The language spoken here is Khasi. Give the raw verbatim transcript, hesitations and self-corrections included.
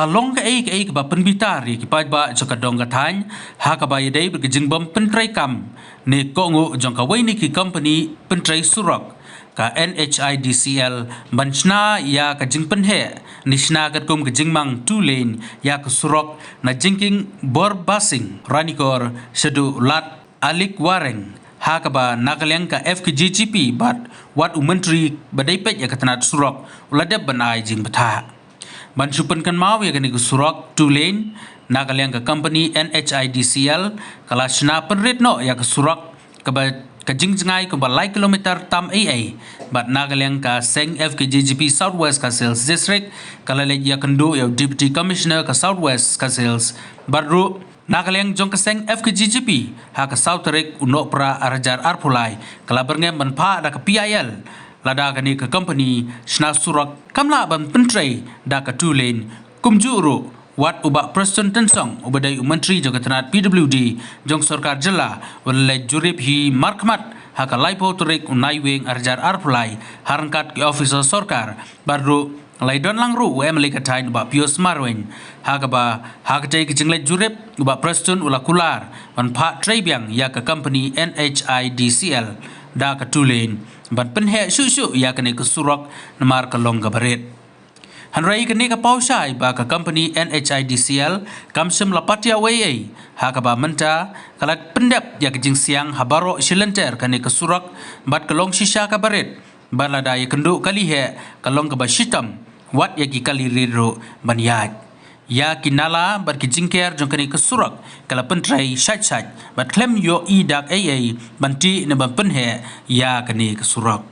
Long kaei kaei kaba pynbitar ïa ki paidbah jong ka dong ka thaiñ, ha kaba ïadei bad ka jingbym pyntreikam ne kohnguh jong kawei na ki kompani pyntrei surok, ka N H I D C L, ban shna ïa ka jingpynheh ne shna katkum ka jingmang two lane ïa ka surok na jingkieng Borbasing, Ranikor, shaduh Lad Alikwareng, ha kaba na ka liang ka F K J G P bad wat u Myntri ba dei peit ïa ka tnat surok u la dep ban ai jingbthah. Ban shu pynkynmaw ïa kane ka surok two lane, na ka liang ka kompani N H I D C L ka la shna pynrit noh ïa ka surok kaba ka jingjngai kumba lai kilometer tam eiei, bad na ka liang ka seng F K J G P South West Khasi Hills District ka la leit ïakynduh ïa u Deputy Commissioner ka South West Khasi Hills, bad ruh na ka liang jong ka seng F K J G P ha ka saw tarik u Nohprah ar hajar arphew lai ka la byrngem ban phah da ka P I L, lada kane ka kompani shna surok kam lah ban pyntrei da ka two lane, kumjuh ruh wat u Bah Prestone Tynsong uba dei u Myntri jong ka tnat P W D jong sorkar jylla u la leit jurip hi markhmat ha ka laiphew tarik u Naiwieng ar hajar arphew lai ha ryngkat ki officer sorkar, bad ruh la ïadon lang ruh u M L A ka thaiñ u Bah Pius Marwein, ha kaba ha katei ka jingleit jurip u Bah Prestone u la kular ban phah trei biang ïa ka kompani N H I D C L da ka two lane ban pynheh shuh shuh ïa kane ka surok namar ka long kaba rit. Hynrei kane ka paw shai ba ka kompani N H I D C L kam shym la patiaw ei ei, ha kaba mynta ka la pyndep ïa ka jingsiang ha baroh shi lynter kane ka surok bad ka long shisha kaba rit, bad lada ïakynduh kali heh ka long kaba shitom, wat ïa ki kali rit ruh ban ïaid. Ïa ki nala bad ki jingker jong kane ka surok ka la pyntrei shait shait bad khlem ïohi dak ei ei ban tih ne ban pynheh ïa kane ka surok.